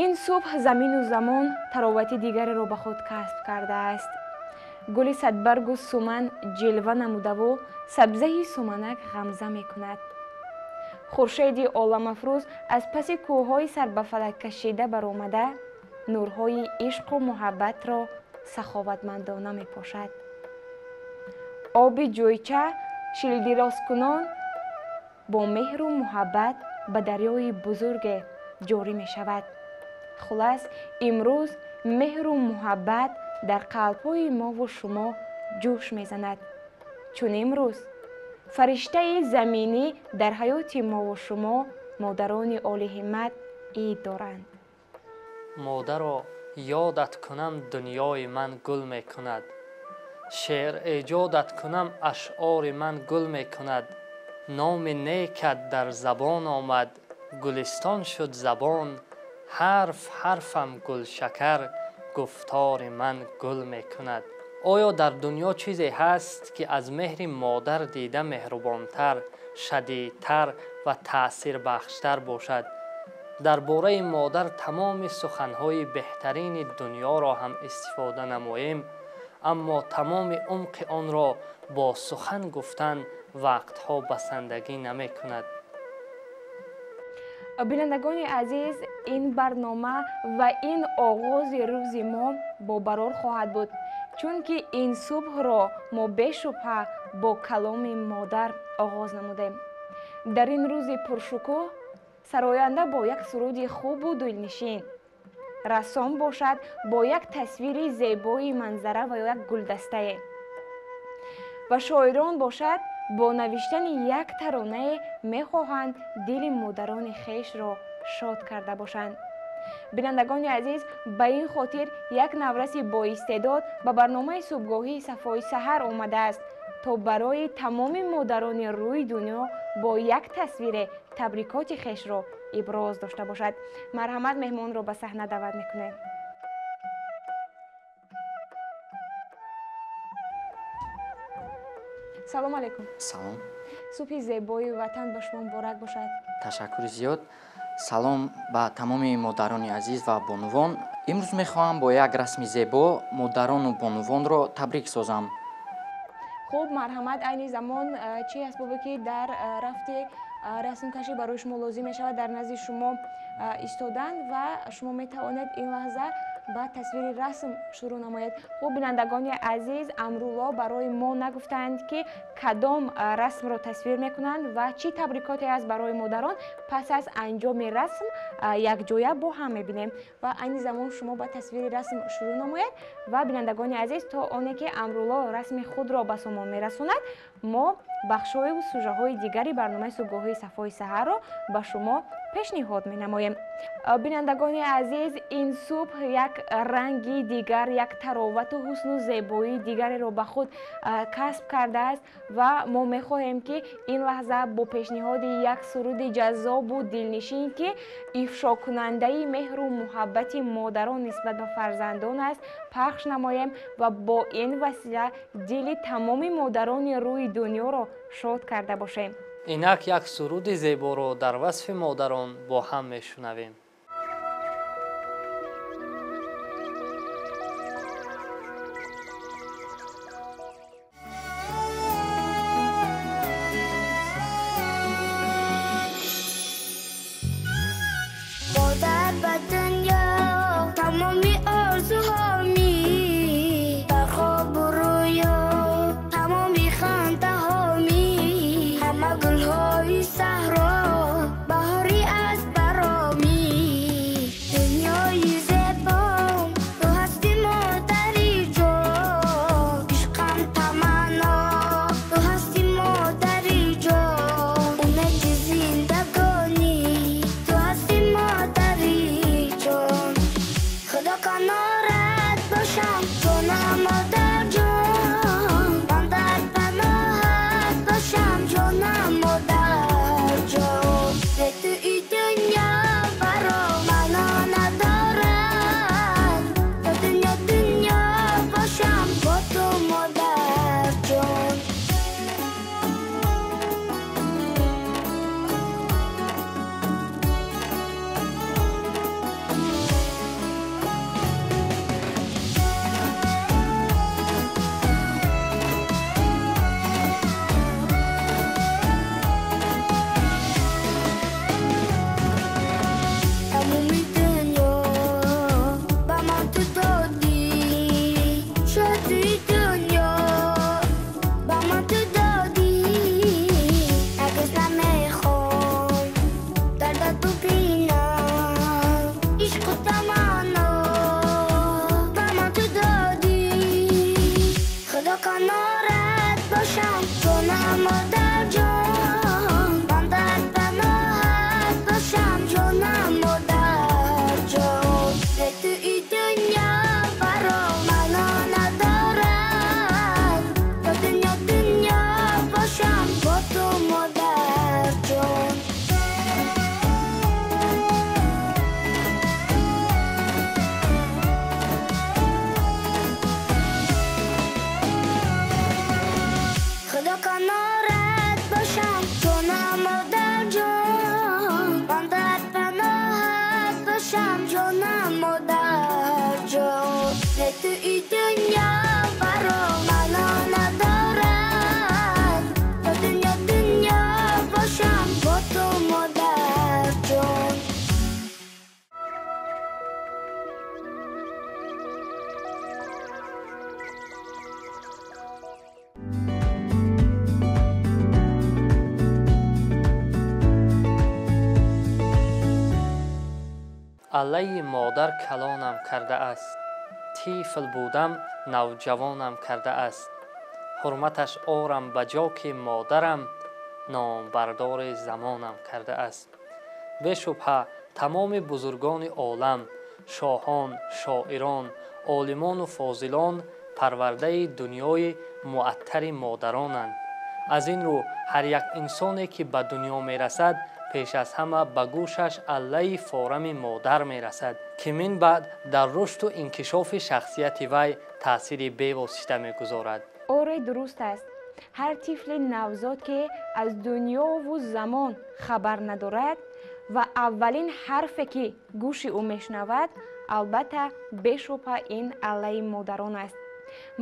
Ин субҳ замину замон таровати дигареро ба худ касб кардааст. Гули садбаргу суман ҷилва намудаву сабзаи суманак ғамза мекунад. Хуршеди оламафрӯз аз паси кӯҳҳои сарбафалак кашида баромада, нурҳои ишқу муҳаббатро саховатмандона мепошад. Оби ҷӯйча шилдирозкунон бо меҳру муҳаббат ба дарёи бузурге ҷорӣ мешавад. Хулас, имрӯз меҳру муҳаббат дар қалбҳои мову шумо ҷӯш мезанад. Чун имрӯз фариштаи заминӣ дар ҳаёти мову шумо модарони олиҳиммат ид доранд. Модаро ёдат кунам, дунёи ман гул мекунад. Шеър эҷодат кунам, ашъори ман гул мекунад. Номи некат дар забон омад, гулистон шуд забон. Ҳарф ҳарфам гулшакар, гуфтори ман гул мекунад. Оё дар дунё чизе ҳаст, ки аз меҳри модар дида меҳрубонтар, шадидтар ва таъсирбахштар бошад? Дар бораи модар тамоми суханҳои беҳтарини дунёро ҳам истифода намоем, аммо тамоми умқи онро бо сухан гуфтан вақтҳо басандагӣ намекунад. Бинандагони азиз, ин барнома ва ин оғози рӯзи мо бобарор хоҳад буд, чунки ин субҳро мо бешубҳа бо каломи модар оғоз намудем. Дар ин рӯзи пуршукӯҳ сароянда бо як суруди хубу дилнишин, рассом бошад бо як тасвири зебои манзара ва ё як гулдастае, ва шоирон бошад бо навиштани як таронае мехоҳанд дили модарони хешро шод карда бошанд. Бинандагони азиз, ба ин хотир як навраси боистеъдод ба барномаи субҳгоҳии Сафои саҳар омадааст, то барои тамоми модарони рӯи дунё бо як тасвире табрикоти хешро иброз дошта бошад. Марҳамат, меҳмонро ба саҳна даъват мекунем. Салом алейкум. Салом. Субҳи зебои ватан ба шумо муборак бошад. Ташаккури зиёд. Салом ба тамоми модарони азиз ва бонувон. Имрӯз мехоҳам бо як расми зебо модарону бонувонро табрик созам. Хуб, марҳамат, айни замон чӣ асбобе ки дар рафти расмкашӣ барои шумо лозим мешавад дар назди шумо истоданд ва шумо метавонед ин лаҳза ба тасвири расм шурӯъ намоед. Хуб, бинандагони азиз, Амрулло барои мо нагуфтанд, ки кадом расмро тасвир мекунанд ва чӣ табрикоте аст барои модарон. Пас аз анҷоми расм якҷоя бо ҳам мебинем ва айни замон шумо ба тасвири расм шурӯъ намоед ва бинандагони азиз, то оне ки Амрулло расми худро ба сомон мерасонад, мо бахшҳою сужаҳои дигари барномаи субҳгоҳии Сафои саҳарро ба шумо пешниҳод менамоем. Бинандагони азиз, ин субҳ як ранги дигар, як таровату ҳусну зебоии дигареро ба худ касб кардааст ва мо мехоҳем, ки ин лаҳза бо пешниҳоди як суруди ҷаззобу дилнишин, ки ифшокунандаи меҳру муҳаббати модарон нисбат ба фарзандон аст, пахш намоем ва бо ин васила дили тамоми модарони рӯи дунёро шод карда бошем. Инак як суруди зеборо дар васфи модарон бо ҳам мешунавем. Модар ба дунё тамоми орзуҳо ми, дар хобу рӯё тамоми хандаҳо ми, ҳама гулҳои саҳро баҳори аз бароми. Модарҷон, не ту и дунё баром маъно надорад, то дунё дунё бошам бо ту, модарҷон. Аллаи модар калонам кардааст, тифл будам навҷавонам кардааст. Ҳурматаш орам ба ҷо, ки модарам номбардори замонам кардааст. Бешубҳа, тамоми бузургони олам, шоҳон, шоирон, олимону фозилон парвардаи дунёи муаттари модаронанд. Аз ин рӯ, ҳар як инсоне, ки ба дунё мерасад, пеш аз ҳама ба гӯшаш аллаи форами модар мерасад, ки мин баъд дар рушду инкишофи шахсияти вай таъсири бевосита мегузорад. Оре, дуруст аст. Ҳар тифли навзод, ки аз дунёву замон хабар надорад ва аввалин ҳарфе, ки гӯши ӯ мешунавад, албатта, бешубҳа, ин аллаи модарон аст.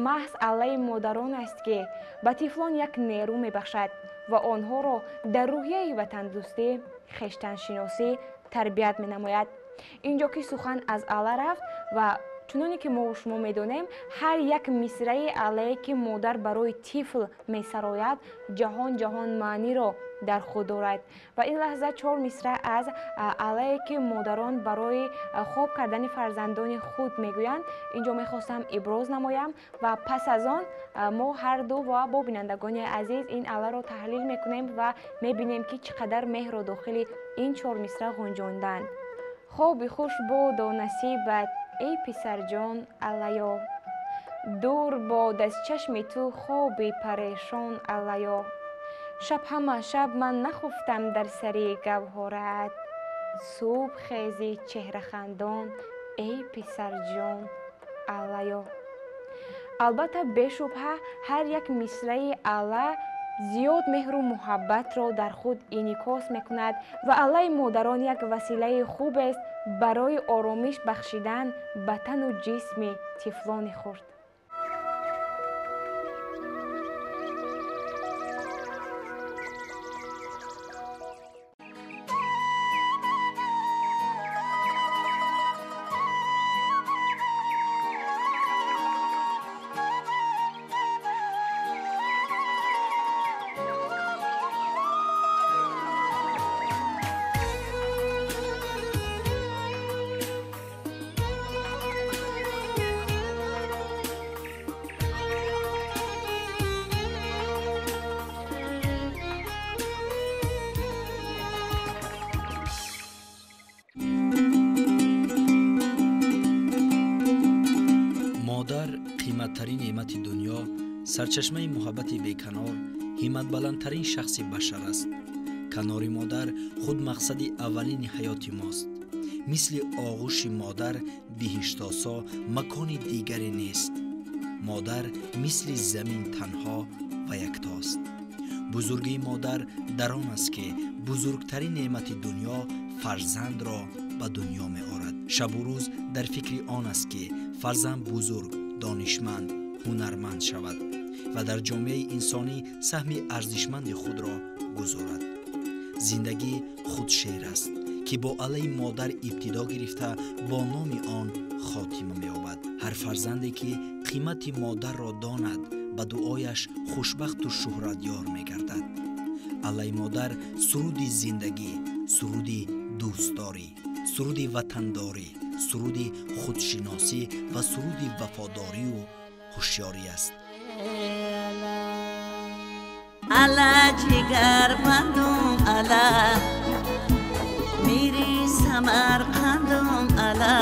Маҳз аллаи модарон аст, ки ба тифлон як нерӯ мебахшад ва онҳоро дар рӯҳияи ватандӯстӣ, хештаншиносӣ тарбият менамояд. Инҷо ки сухан аз алла рафт, ва чуноне ки мо шумо медонем, ҳар як мисраи аллае, ки модар барои тифл месарояд, ҷаҳон ҷаҳон маъниро дар худ дорад. Ва ин лаҳза чор мисра аз аллае, ки модарон барои хоб кардани фарзандони худ мегӯянд, инҷо мехостам иброз намоям ва пас аз он мо ҳарду ва бо бинандагони азиз ин алларо таҳлил мекунем ва мебинем, ки чӣ қадар меҳрро дохили ин чор мисра ғунҷонданд. Хоби хуш боду насибат, эй писарҷон, аллаё, дур бод аз чашми ту хоби парешон, аллаё. Шаб ҳама шаб ман нахуфтам дар сари гавҳораат, субҳ хези чеҳрахандон, эй писарҷон, аллаё. Албатта, бешубҳа, ҳар як мисраи алла зиёд меҳру муҳаббатро дар худ инъикос мекунад ва аллаи модарон як василаи хубест барои оромиш бахшидан ба тану ҷисми тифлони хурд. Қиматтарин неъмати дунё, сарчашмаи муҳаббати беканор, ҳимматбаландтарин шахси башар аст. Канори модар худ мақсади аввалини ҳаёти мост. Мисли оғӯши модар биҳиштосо макони дигаре нест. Модар мисли замин танҳо ва яктост. Бузургии модар дар он аст, ки бузургтарин неъмати дунё, фарзандро ба дунё меорад. Шабу рӯз дар фикри он аст, ки фарзанд бузург, донишманд, ҳунарманд шавад ва дар ҷомеаи инсонӣ саҳми арзишманди худро гузорад. Зиндагӣ худ шеър аст, ки бо аллаи модар ибтидо гирифта, бо номи он хотима меёбад. Ҳар фарзанде, ки қимати модарро донад, ба дуояш хушбахту шӯҳратёр мегардад. Аллаи модар суруди зиндагӣ, суруди дӯстдорӣ, суруди ватандорӣ, суруди худшиносӣ ва суруди вафодорию ҳушёрӣ аст. Ала ҷигарбандум, ала мири Самарқандум, ала,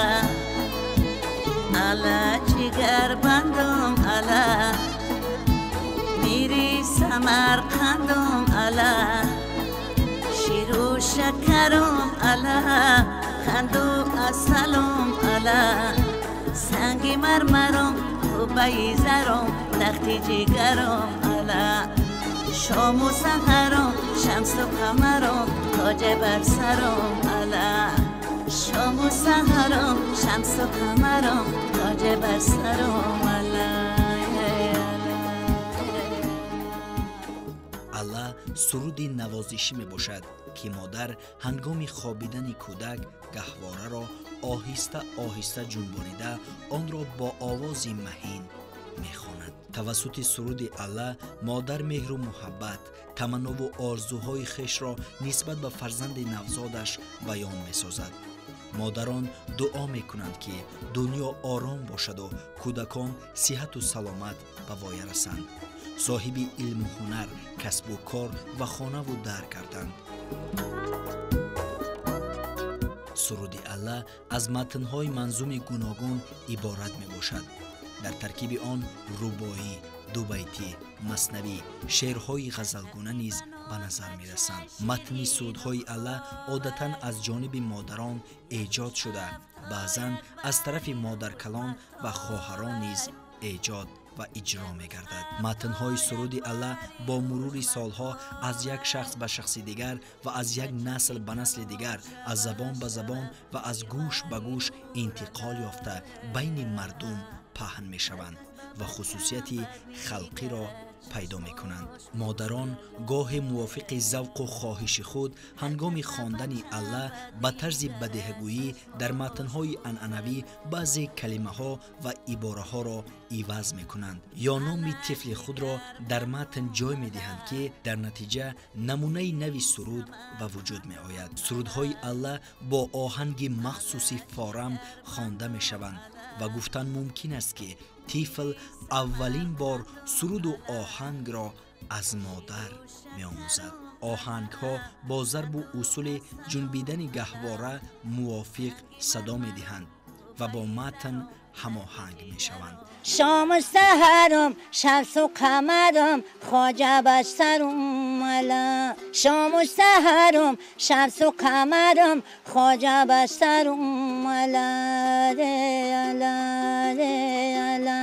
ала ҷигарбандум, ала мири Самарқандум, ала ширу шакарум, ала ханду асалум, ала санги мармарум, қуббаи зарум, тахти ҷигарум, ала шому саҳарум, шамсу қамарум, тоҷ бар сарум, ала шому саҳарум, шамсу. شمس و قمرم تاج بر سرم الا. Алла суруди навозишӣ мебошад, ки модар ҳангоми хобидани кӯдак гаҳвораро оҳиста оҳиста ҷунбонида онро бо овози маҳин мехонад. Тавассути суруди алла модар меҳру муҳаббат, таманнуву орзуҳои хешро нисбат ба фарзанди навзодаш баён месозад. Модарон дуо мекунанд, ки дунё ором бошаду кӯдакон сиҳату саломат ба воя расанд, соҳиби илму ҳунар, касбу кор ва хонаву дар гарданд. Суруди алла аз матнҳои манзуми гуногун иборат мебошад. Дар таркиби он рубоӣ, дубайтӣ, маснавӣ, шеърҳои ғазалгуна низ ба назар мерасанд. Матни сурудҳои алла одатан аз ҷониби модарон эҷод шуда, баъзан аз тарафи модаркалон ва хоҳарон низ эҷод ва иҷро мегардад. Матнҳои суруди алла бо мурури солҳо аз як шахс ба шахси дигар ва аз як насл ба насли дигар, аз забон ба забон ва аз гӯш ба гӯш интиқол ёфта байни мардум паҳн мешаванд ва хусусияти халқиро пайдо мекунанд. Модарон гоҳе мувофиқи завқу хоҳиши худ ҳангоми хондани алла ба тарзи бадеҳагӯӣ дар матнҳои анъанавӣ баъзе калимаҳо ва ибораҳоро иваз мекунанд ё номи тифли худро дар матн ҷой медиҳанд, ки дар натиҷа намунаи нави суруд ба вуҷуд меояд. Сурудҳои алла бо оҳанги махсуси форам хонда мешаванд ва гуфтан мумкин аст, ки тифл аввалин бор суруду оҳангро аз модар меомӯзад. Оҳангҳо бо зарбу усули ҷунбидани гаҳвора мувофиқ садо медиҳанд ва бо матн ҳамоҳанг мешаванд. Шому саҳарам, шамсу қамарам, хоҷа бар сарум ала. Шому саҳарам, шамсу қамарам, хоҷа бар сарум ала, ала, ала.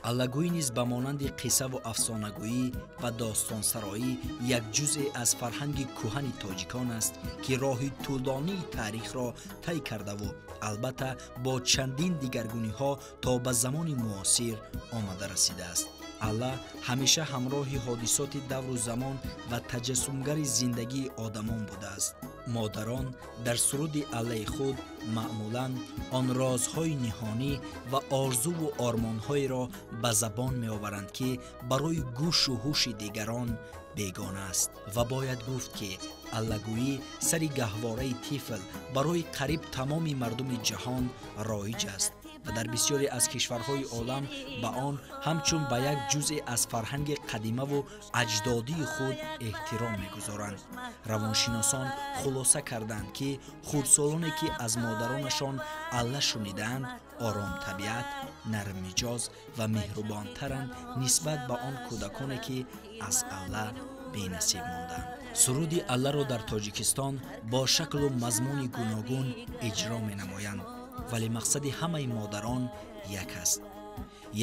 Аллагӯӣ низ ба монанди қиссаву афсонагӯӣ ва достонсароӣ як ҷузъе аз фарҳанги кӯҳани тоҷикон аст, ки роҳи тӯлонии таърихро тай кардаву албатта бо чандин дигаргуниҳо то ба замони муосир омада расидааст. Алла ҳамеша ҳамроҳи ҳодисоти давру замон ва таҷассумгари зиндагии одамон будааст. Модарон дар суруди аллаи худ маъмулан он розҳои ниҳонӣ ва орзуву ормонҳоеро ба забон меоваранд, ки барои гӯшу ҳуши дигарон бегона аст. Ва бояд гуфт, ки аллагӯӣ сари гаҳвораи тифл барои қариб тамоми мардуми ҷаҳон роиҷ аст ва дар бисёре аз кишварҳои олам ба он ҳамчун ба як ҷузъе аз фарҳанги қадимаву аҷдодии худ эҳтиром мегузоранд. Равоншиносон хулоса карданд, ки хурдсолоне, ки аз модаронашон алла шунидаанд, оромтабиат, нарммиҷоз ва меҳрубонтаранд нисбат ба он кӯдаконе, ки аз алла бенасиб монданд. Суруди алларо дар Тоҷикистон бо шаклу мазмуни гуногун иҷро менамоянд, вале мақсади ҳамаи модарон як аст,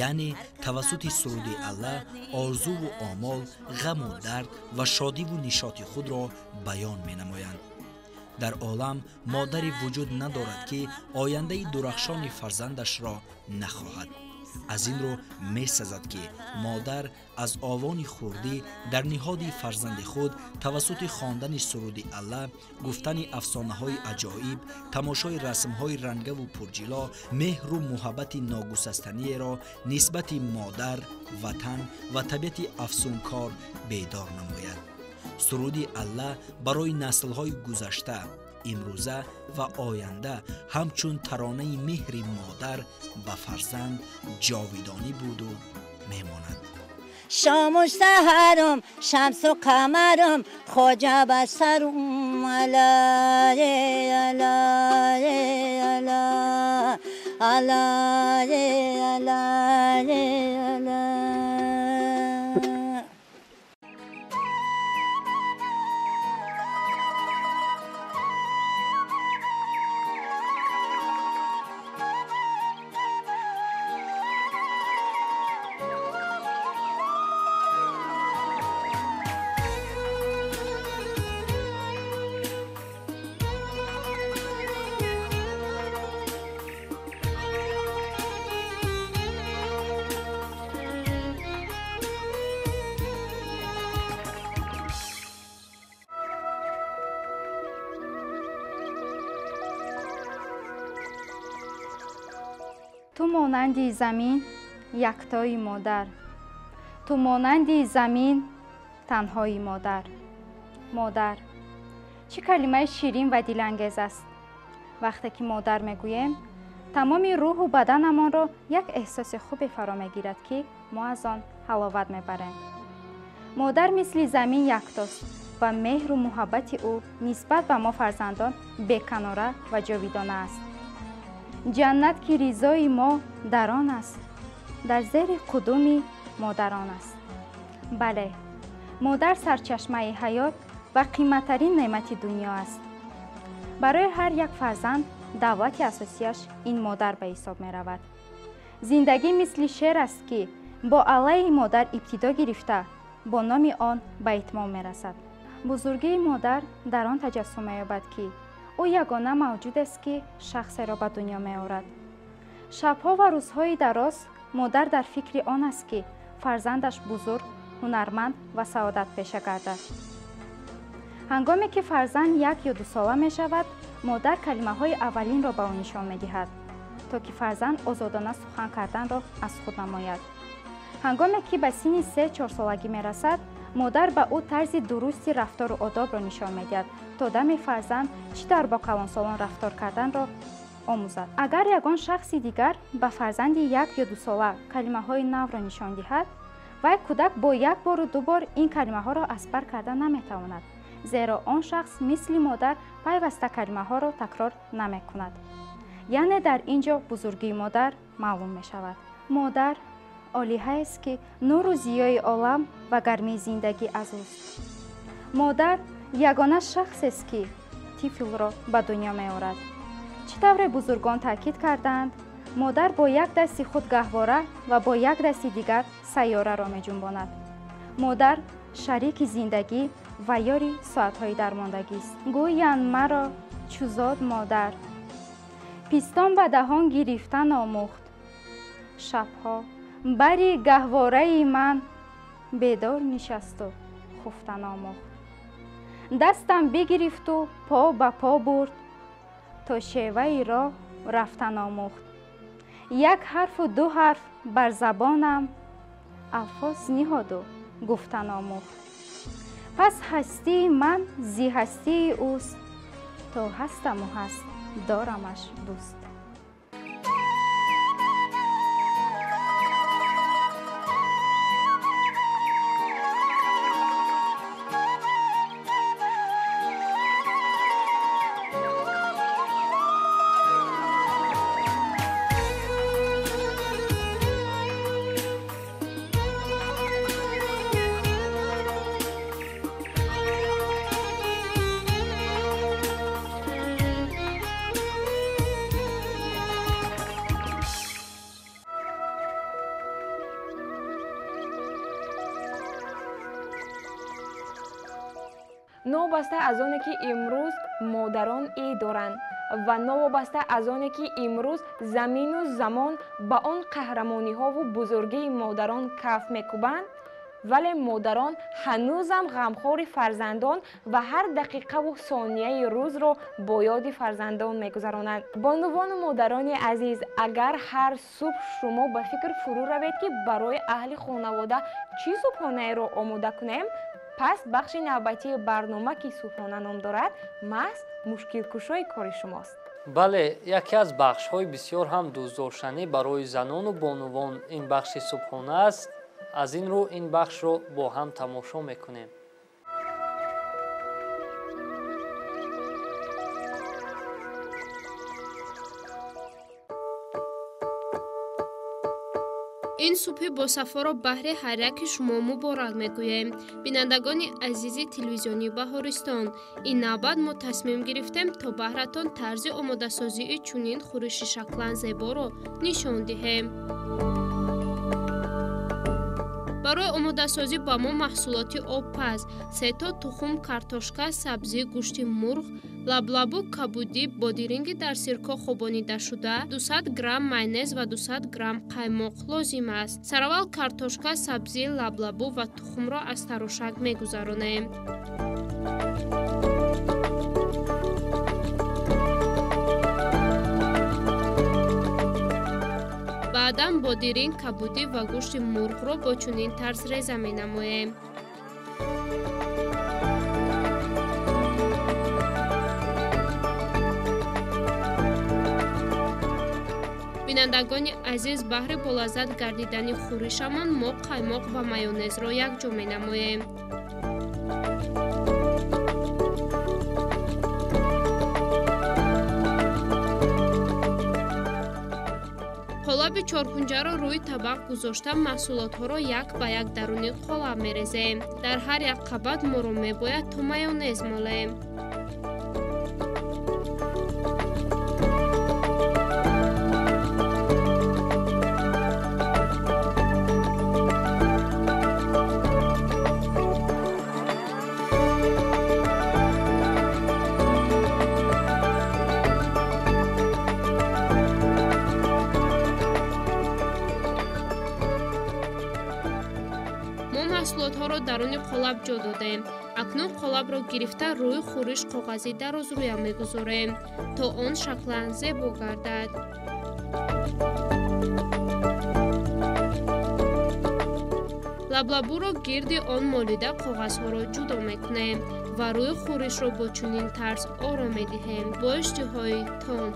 яъне тавассути суруди алла орзуву омол, ғаму дард ва шодиву нишоти худро баён менамоянд. Дар олам модаре вуҷуд надорад, ки ояндаи дурахшони фарзандашро нахоҳад. Аз ин рӯ месазад, ки модар аз овони хурдӣ дар ниҳоди фарзанди худ тавассути хондани суруди алла, гуфтани афсонаҳои аҷоиб, тамошои расмҳои рангаву пурҷило, меҳру муҳаббати ногусастаниеро нисбати модар, ватан ва табиати афсункор бедор намояд. Суруди алла барои наслҳои гузашта, имрӯза ва оянда ҳамчун таронаи меҳри модар ба фарзанд ҷовидонӣ буду мемонад. Шому саҳарам, шамсу қамарам, хоҷа ба сарум ала, ала, ала, ала, ала, ала. Ту монанди замин яктои модар, ту монанди замин танҳои модар. Модар чӣ калимаи ширин ва дилангез аст. Вақте ки модар мегӯем, тамоми рӯҳу баданамонро як эҳсоси хубе фаро мегирад, ки мо аз он ҳаловат мебарем. Модар мисли замин яктост ва меҳру муҳаббати ӯ нисбат ба мо фарзандон беканора ва ҷовидона аст. Ҷаннат ки ризои мо дар он аст, дар зери қудуми модарон аст. Бале, модар сарчашмаи ҳаёт ва қиматтарин неъмати дунё аст. Барои ҳар як фарзанд давлати асосияш ин модар ба ҳисоб меравад. Зиндагӣ мисли шер аст, ки бо аллаи модар ибтидо гирифта, бо номи он ба итмом мерасад. Бузургии модар дар он таҷассум меёбад, ки ӯ ягона мавҷудест, ки шахсеро ба дунё меорад. Шабҳо ва рӯзҳои дароз модар дар фикри он аст, ки фарзандаш бузург, ҳунарманд ва саодатпеша гардад. Ҳангоме ки фарзанд як ё дусола мешавад, модар калимаҳои аввалинро ба ӯ нишон медиҳад, то ки фарзанд озодона сухан карданро аз худ намояд. Ҳангоме ки ба синни 3-4 солагӣ мерасад, модар ба ӯ тарзи дурусти рафтору одобро нишон медиҳад, то дами фарзанд чӣ тавр бо калонсолон рафтор карданро омӯзад. Агар ягон шахси дигар ба фарзанди як ё дусола калимаҳои навро нишон диҳад, вай кӯдак бо як бору ду бор ин калимаҳоро аз бар карда наметавонад, зеро он шахс мисли модар пайваста калимаҳоро такрор намекунад. Яъне дар ин ҷо бузургии модар маълум мешавад. Модар олиҳаест, ки нуру зиёи олам ва гармии зиндагӣ аз ӯст. Модар ягона шахсест, ки тифлро ба дунё меорад. Чӣ тавре бузургон таъкид кардаанд, модар бо як дасти худ гаҳвора ва бо як дасти дигар сайёраро меҷунбонад. Модар шарики зиндагӣ ва ёри соатҳои дармондагист. Гӯянд маро чу зод модар, пистон ба даҳон гирифтан омӯхт. Шабҳо бари гаҳвораи ман бедор нишасту хуфтан омӯхт. Дастам бигирифту по ба по бурд, то шеваи роҳ рафтан омӯхт. Як ҳарфу ду ҳарф бар забонам алфоз ниҳоду гуфтан омӯхт. Пас ҳастии ман зи ҳастии ӯст, то ҳастаму ҳаст дорамаш дӯст. Новобаста аз оне ки имрӯз модарон ид доранд ва новобаста аз оне ки имрӯз замину замон ба он қаҳрамониҳову бузургии модарон каф мекӯбанд, вале модарон ҳанӯзам ғамхори фарзандон ва ҳар дақиқаву сонияи рӯзро бо ёди фарзандон мегузаронанд. Бонувону модарони азиз, агар ҳар субҳ шумо ба фикр фурӯ равед, ки барои аҳли хонавода чӣ субҳонаеро омода кунем, пас бахши навбатии барнома, ки субҳона ном дорад, маҳз мушкилкушои кори шумост. Бале, яке аз бахшҳои бисёр ҳам дӯстдоштанӣ барои занону бонувон ин бахши субҳона аст. Аз ин рӯ ин бахшро бо ҳам тамошо мекунем. Ин субҳи босафоро баҳри ҳар яки шумо муборак мегӯем, бинандагони азизи телевизиони Баҳористон. Ин навбат мо тасмим гирифтем, то баҳратон тарзи омодасозии чунин хӯриши шаклан зеборо нишон диҳем. Барои омодасозӣ ба мо маҳсулоти обпаз, сето тухм, картошка, сабзӣ, гӯшти мурғ, лаблабу, кабудӣ, бодиринги дар сирко хобонидашуда, 200 грамм майонез ва 200 грамм қаймоқ лозим аст. Сараввал картошка, сабзӣ, лаблабу ва тухмро аз тарошак мегузаронем. Баъдан бодиринг, кабудӣ ва гӯшти мурғро бо чунин тарз реза менамоем. Бинандагони азиз, баҳри болаззат гардидани хӯришамон мо қаймоқ ва майонезро якҷо менамоем. Қолаби чоркунҷаро рӯи табақ гузошта маҳсулотҳоро як ба як даруни қолаб мерезем. Дар ҳар як қабат моро мебояд то майонез молем. Маҳсулотҳоро даруни қолаб ҷо додем. Акнун қолабро гирифта рӯи хӯриш коғази дарозрӯя мегузорем, то он шаклан зебо гардад. Лаблабуро гирди он молида коғазҳоро ҷудо мекунем ва рӯи хӯришро бо чунин тарз оро медиҳем. Бо иштиҳои том.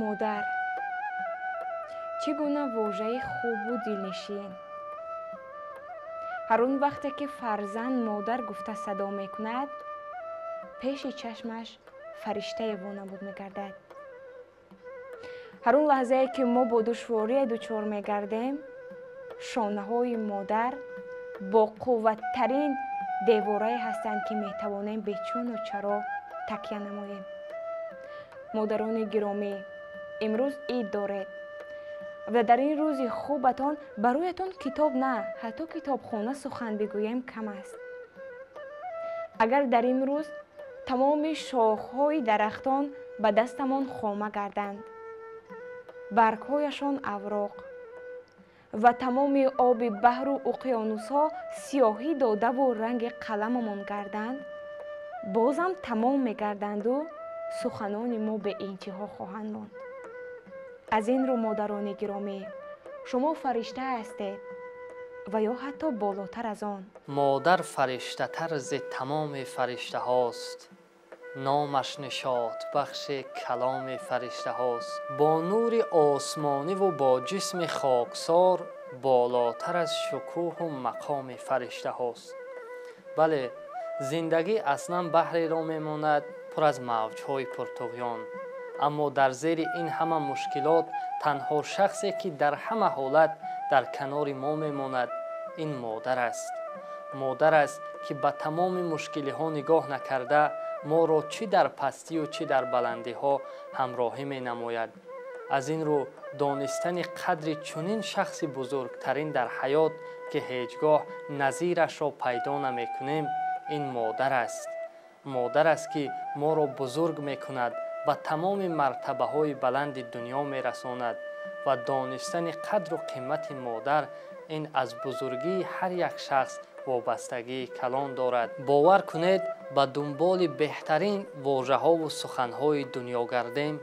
Модар чӣ гуна вожаи хубу дилнишин. Ҳар он вақте ки фарзанд модар гуфта садо мекунад, пеши чашмаш фариштае вонамуд мегардад. Ҳар он лаҳзае ки мо бо душворие дучор мегардем, шонаҳои модар бо қувваттарин деворае ҳастанд, ки метавонем бечуну чаро такя намоем. Модарони гиромӣ, имрӯз ид доред ва дар ин рӯзи хубатон бароятон китоб на, ҳатто китобхона сухан бигӯем кам аст. Агар дар ин рӯз тамоми шохҳои дарахтон ба дастамон хома гарданд, баргҳояшон авроқ ва тамоми оби баҳру уқёнусҳо сиёҳӣ додаву ранги қаламамон гарданд, бозам тамом мегарданду суханони мо беинтиҳо хоҳанд монд. Аз ин рӯ, модарони гиромӣ, шумо фаришта ҳастед ва ё ҳатто болотар аз он. Модар фариштатар зи тамоми фариштаҳост, номаш нишотбахши каломи фариштаҳост. Бо нури осмониву бо ҷисми хоксор болотар аз шукӯҳу мақоми фариштаҳост. Бале, зиндагӣ аслан баҳреро мемонад пур аз мавҷҳои пуртуғён. Аммо дар зери ин ҳама мушкилот танҳо шахсе ки дар ҳама ҳолат дар канори мо мемонад, ин модар аст. Модар аст, ки ба тамоми мушкилиҳо нигоҳ накарда моро чӣ дар пастию чӣ дар баландиҳо ҳамроҳӣ менамояд. Аз ин рӯ донистани қадри чунин шахси бузургтарин дар ҳаёт, ки ҳеҷ гоҳ назирашро пайдо намекунем, ин модар аст. Модар аст, ки моро бузург мекунад, ба тамоми мартабаҳои баланди дунё мерасонад ва донистани қадру қимати модар ин аз бузургии ҳар як шахс вобастагии калон дорад. Бовар кунед, ба дунболи беҳтарин вожаҳову суханҳои дунё гардем,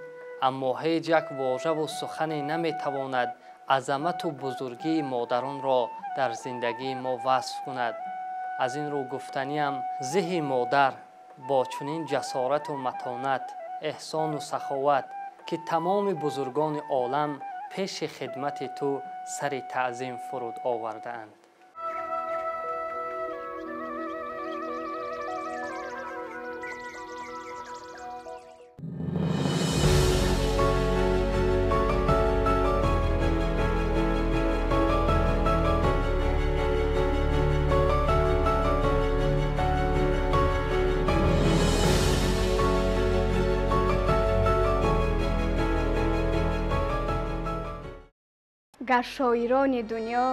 аммо ҳеҷ як вожаву сухане наметавонад азамату бузургии модаронро дар зиндагии мо васф кунад. Аз ин рӯ гуфтаниам, зиҳи модар бо чунин ҷасорату матонат, эҳсону саховат, ки тамоми бузургони олам пеши хидмати ту сари таъзим фуруд овардаанд. Гар шоирони дунё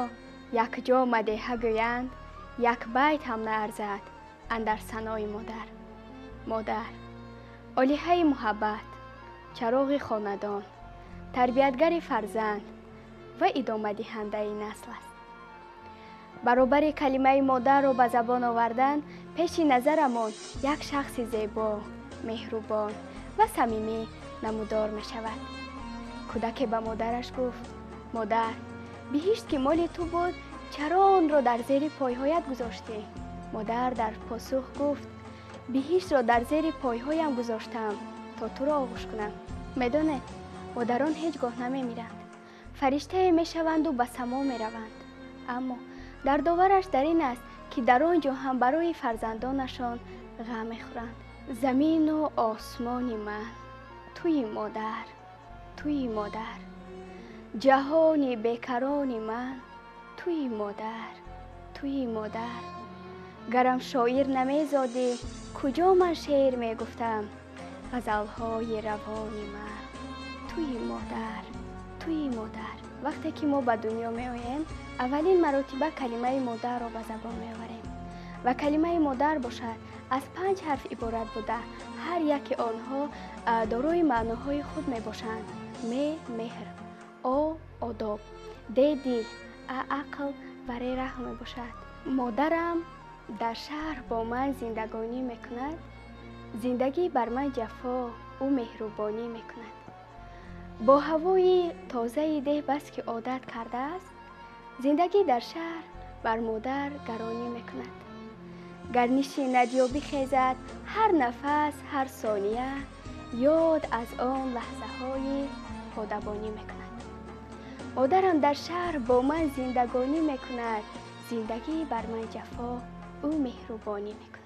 Якҷо мадеҳа гӯянд, як байт ҳам наарзад андар санои модар. Модар олиҳаи муҳаббат, чароғи хонадон, тарбиятгари фарзанд ва идомадиҳандаи насл аст. Баробари калимаи модарро ба забон овардан, пеши назарамон як шахси зебо, меҳрубон ва самимӣ намудор мешавад. Кӯдаке ба модараш гуфт: модар, биҳишт ки моли ту буд, чаро онро дар зери пойҳоят гузоштӣ? Модар дар посух гуфт: биҳиштро дар зери пойҳоям гузоштам, то туро оғӯш кунам. Медонед, модарон ҳеҷ гоҳ намемиранд, фариштае мешаванду ба само мераванд. Аммо дардовараш дар ин аст, ки дар он ҷо ҳам барои фарзандонашон ғам мехӯранд. Замину осмони ман туи модар, туи модар, ҷаҳони бекарони ман туи модар, туи модар. Гарам шоир намезодӣ, куҷо ман шеър мегуфтам? Ғазалҳои равони ман туи модар, туи модар. Вақте ки мо ба дунё меоем, аввалин маротиба калимаи модарро ба забон меоварем ва калимаи модар бошад аз 5 ҳарф иборат буда, ҳар яке онҳо дорои маъноҳои худ мебошанд. М меҳр, О одоб, Д дил, А ақл ва Р раҳм мебошад. Модарам дар шаҳр бо ман зиндагонӣ мекунад, зиндагӣ бар ман ҷафо, ӯ меҳрубонӣ мекунад. Бо ҳавои тозаи деҳ бас ки одат кардааст, зиндагӣ дар шаҳр бар модар гаронӣ мекунад. Гар нишинад ё бихезад, ҳар нафас, ҳар сония ёд аз он лаҳзаҳои подабонӣ мекунад. Модарам дар шаҳр бо ман зиндагонӣ мекунад, зиндагӣ бар ман ҷафо, ӯ меҳрубонӣ мекунад.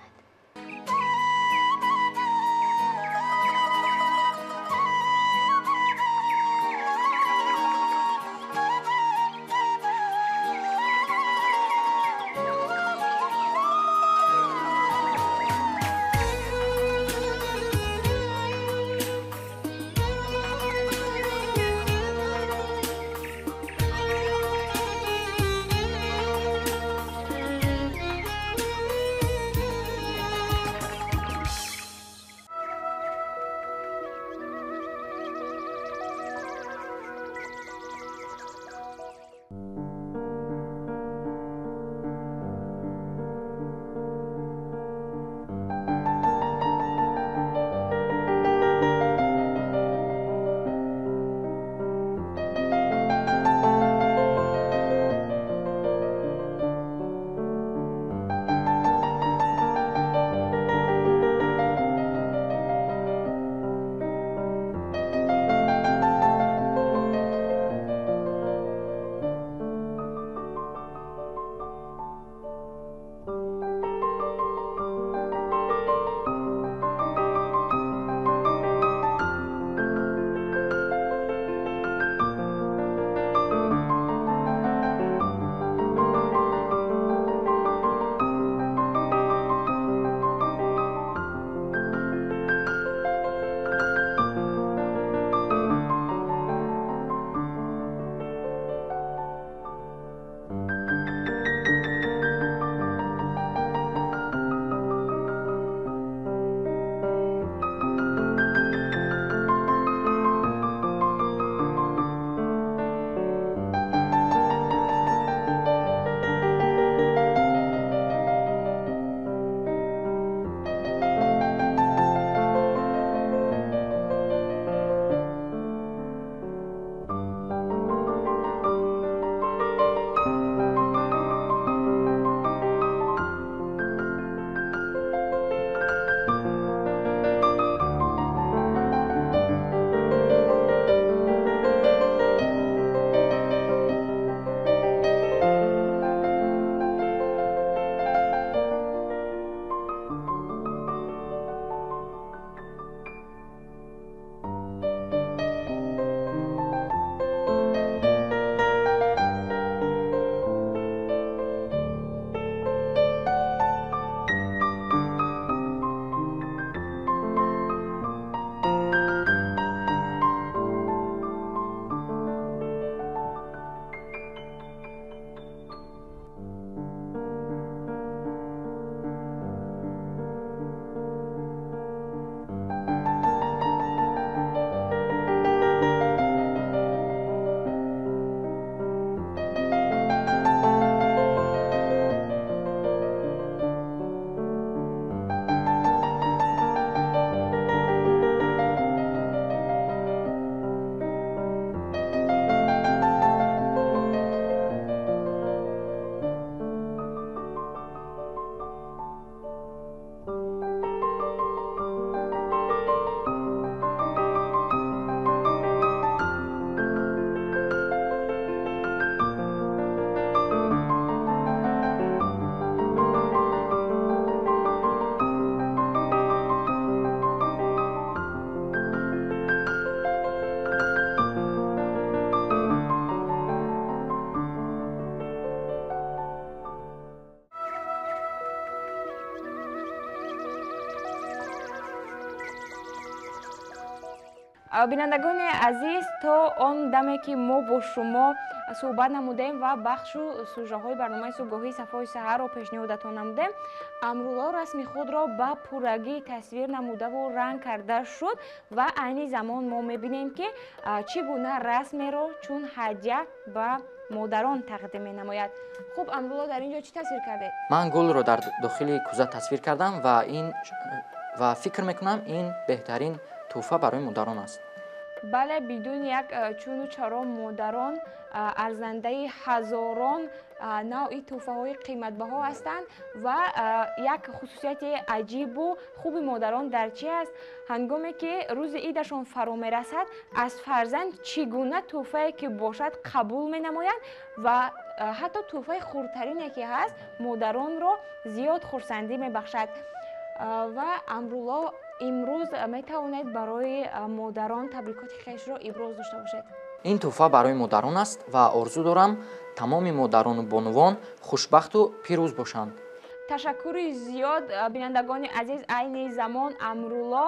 Бинандагони азиз, то он даме ки мо бо шумо суҳбат намудем ва бахшу сужаҳои барномаи субҳгоҳии Сафои саҳарро пешниҳодатон намудем, Амрулло расми худро ба пуррагӣ тасвир намудаву ранг карда шуд ва айни замон мо мебинем, ки чӣ гуна расмеро чун ҳадя ба модарон тақдим менамояд. Хуб, Амрулло, дар ин ҷо чӣ тасвир кардед? Ман гулро дар дохили кӯза тасвир кардам ва ин ва фикр мекунам, ин беҳтарин тӯҳфа барои модарон аст. Бале, бидуни як чуну чаро модарон арзандаи ҳазорон навъи тӯҳфаҳои қиматбаҳо ҳастанд ва як хусусияти аҷибу хуби модарон дар чи аст? Ҳангоме ки рӯзи идашон фаро мерасад, аз фарзанд чӣ гуна тӯҳфае ки бошад қабул менамоянд ва ҳатто тӯҳфаи хурдтарине ки ҳаст, модаронро зиёд хурсандӣ мебахшад. Ва Амрулло, имрӯз метавонед барои модарон табрикоти хешро иброз дошта бошед. Ин тӯҳфа барои модарон аст ва орзу дорам, тамоми модарону бонувон хушбахту пирӯз бошанд. Ташаккури зиёд, бинандагони азиз. Айни замон Амрулло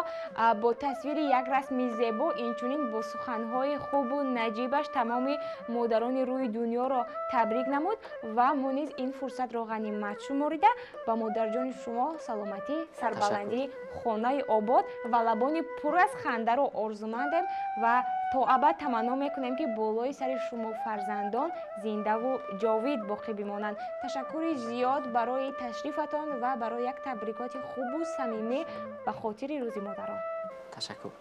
бо тасвири як расми зебо, инчунин бо суханҳои хубу наҷибаш тамоми модарони рӯи дунёро табрик намуд ва мо низ ин фурсатро ғанимат шуморида, ба модарҷони шумо саломатӣ, сарбаландӣ, хонаи обод ва лабони пур аз хандаро орзумандем ва то абад таманно мекунем, ки болои сари шумо фарзандон зиндаву ҷовид боқӣ бимонанд. Ташаккури зиёд барои ташрифатон ва барои як табрикоти хубу самимӣ ба хотири Рӯзи модарон. Ташаккур.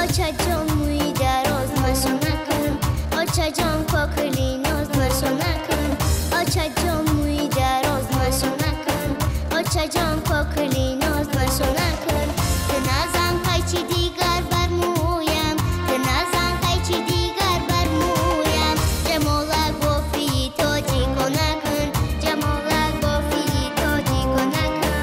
Очаҷон, мӯи дароз машо накун, очаҷон, кокули ноз машо накун, очаҷон, мӯи дароз машо накун, очаҷон, кокули ноз машо накун. Ту назан қайчи дигар бар мӯям, ту назан қайчи дигар бар мӯям, ҷамола гофии тоҷико накун, ҷамола гофии тоҷико накун.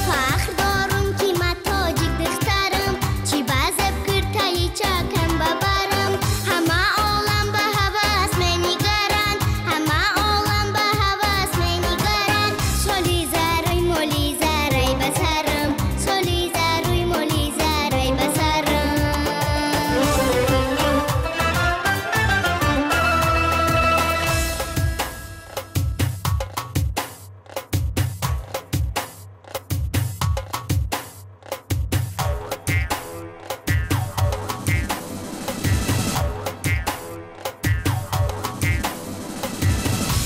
Фахр дорум, ки ма тоҷик духтарам, чӣ ба зеб киртаи чакам бабарам. Ҳама олам ба ҳавас менигаранд, ҳама олам ба ҳавас менигаранд. Соли зарӯй моли зарай ба сарам, соли зарӯй моли зарай ба сарам.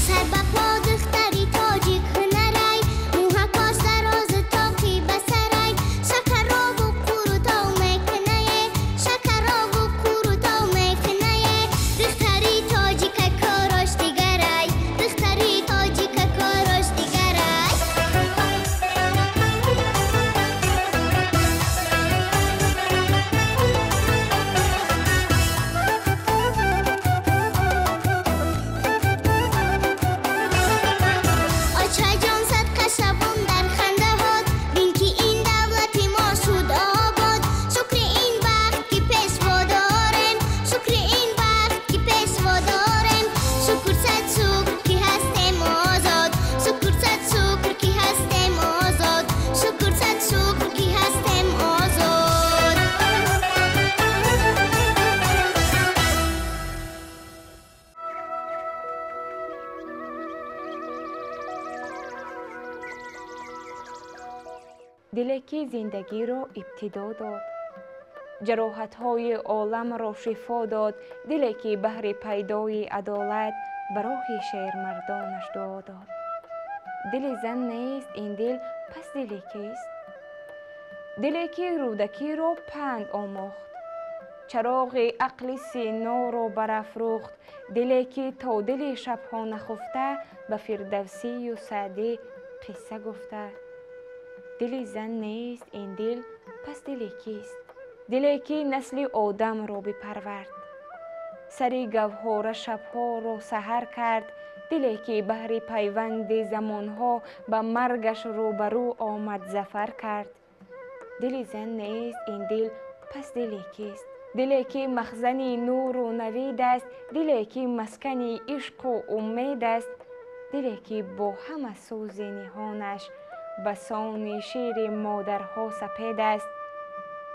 Сар ба по духтари тоҷик ҳунарай, мӯҳакош дарози тоқи ба сарай, шакарову қурутов мекунае, шакарову қурутов мекунае. Духтари тоҷика корош дигарай, духтари тоҷика корош дигарай. Очаҷон, садқа шавон дар хандаҳот, бин ки ин давлати мо шуд обод. Шукри ин бахт, ки пешво дорем, шукри ин бахт, ки пешво дорем. Шукр, сад шукр, ки ҳастем озод, шукр, сад шукр, ки ҳастем озод, шукр, сад шукр, ки ҳастем озод. Диле ки зиндагиро ибтидо дод, Ҷароҳатҳои оламро шифо дод, диле ки баҳри пайдои адолат ба роҳи шермардонаш дуо дод. Дили зан нест ин дил, пас дили кист? Диле ки Рӯдакиро панд омӯхт, чароғи ақли Синоро барафрӯхт, диле ки то дили шабҳо нахуфта ба Фирдавсию Саъдӣ қисса гуфта. Дили зан нест ин дил, пас дили кист? Диле ки насли одамро бипарвард, сари гавҳора шабҳоро саҳар кард, диле ки баҳри пайванди замонҳо ба маргаш рӯбарӯ омад, зафар кард. Дили зан нест ин дил, пас дили кист? Диле ки махзани нуру навид аст, диле ки маскани ишқу умед аст, диле ки бо ҳама сӯзи ниҳонаш ба сони шири модарҳо сапед аст.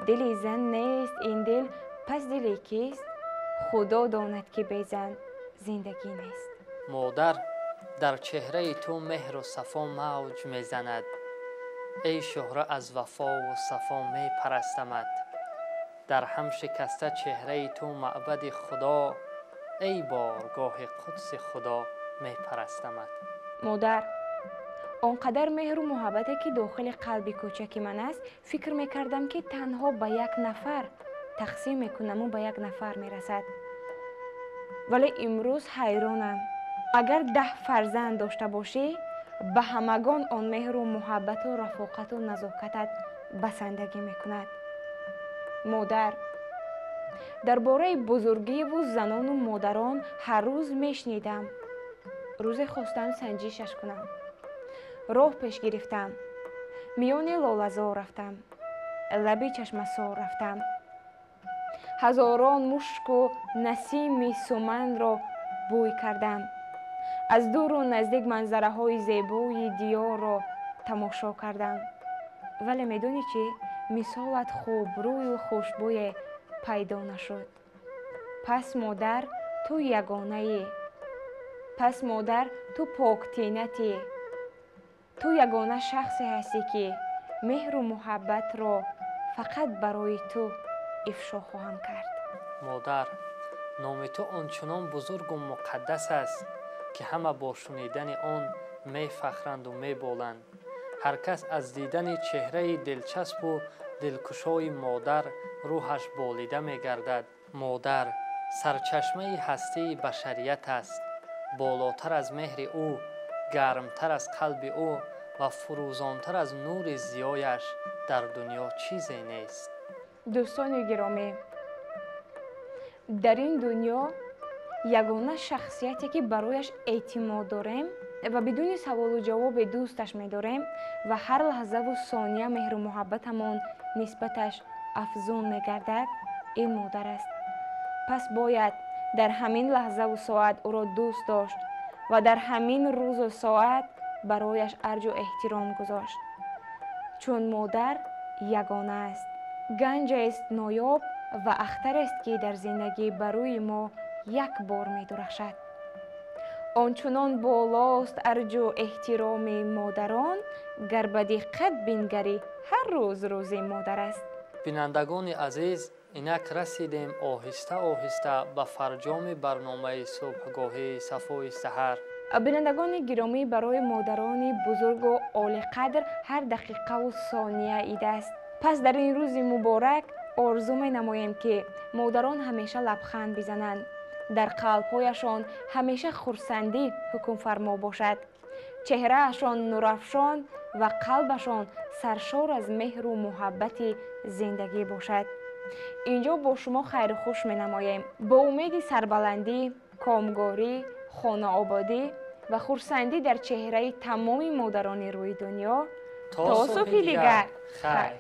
Дили зан нест ин дил, пас дили кист? Худо донад, ки бе зан зиндагӣ нест. Модар, дар чеҳраи ту меҳру сафо мавҷ мезанад. Эй шӯҳра, аз вафову сафо мепарастамад. Дар ҳам шикаста чеҳраи ту маъбади Худо, эй боргоҳи қудси Худо мепарастамад. Модар, он қадар меҳру муҳаббате ки дохили қалби кӯчаки ман аст, фикр мекардам, ки танҳо ба як нафар тақсим мекунаму ба як нафар мерасад. Вале имрӯз ҳайронам. Агар 10 фарзанд дошта бошӣ, ба ҳамагон он меҳру муҳаббату рафоқату назокатат басандагӣ мекунад. Модар, дар бораи бузургиву занону модарон ҳар рӯз мешнидам. Рӯзе хостам санҷишаш кунам. Роҳ пеш гирифтам, миёни лолазор рафтам, лаби чашмасор рафтам, ҳазорон мушку насими суманро бӯй кардам, аз дуру наздик манзараҳои зебои диёрро тамошо кардам. Вале медонӣ чӣ? Мисолат хубрӯю хушбӯе пайдо нашуд. Пас, модар, ту ягонаӣ. Пас, модар, ту поктинатӣ. Ту ягона шахсе ҳастӣ, ки меҳру муҳаббатро фақат барои ту ифшо хоҳам кард. Модар, номи ту ончунон бузургу муқаддас аст, ки ҳама бо шунидани он мефахранду меболанд. Ҳар кас аз дидани чеҳраи дилчаспу дилкушои модар рӯҳаш болида мегардад. Модар сарчашмаи ҳастии башарият аст. Болотар аз меҳри ӯ, гармтар аз қалби ӯ ва фурӯзонтар аз нури зиёяш дар дунё чизе нест. Дӯстони гиромӣ, дар ин дунё ягона шахсияте, ки барояш эътимод дорем ва бидуни саволу ҷавобе дӯсташ медорем ва ҳар лаҳзаву сония меҳру муҳаббатамон нисбаташ афзун мегардад, ин модар аст. Пас бояд дар ҳамин лаҳзаву соат ӯро дӯст дошт ва дар ҳамин рӯзу соат барояш арҷу эҳтиром гузошт, чун модар ягона аст, ганҷест ноёб ва ахтарест, ки дар зиндагӣ ба рӯи мо як бор медурахшад. Ончунон болост арҷу эҳтироми модарон, гар ба диққат бингарӣ, ҳар рӯз рӯзи модар аст. Бинандагони азиз, инак расидем оҳиста оҳиста ба фарҷоми барномаи субҳгоҳии Сафои саҳар. Бинандагони гиромӣ, барои модарони бузургу олиқадр ҳар дақиқаву сония ид аст. Пас дар ин рӯзи муборак орзу менамоем, ки модарон ҳамеша лабханд бизананд, дар қалбҳояшон ҳамеша хурсандӣ ҳукмфармо бошад, чеҳраашон нурафшон ва қалбашон саршор аз меҳру муҳаббати зиндагӣ бошад. Инҷо бо шумо хайру хуш менамоем, бо умеди сарбаландӣ, комгорӣ, хонаободӣ ва хурсандӣ дар чеҳраи тамоми модарони рӯи дунё. То субҳи дигар, хайр.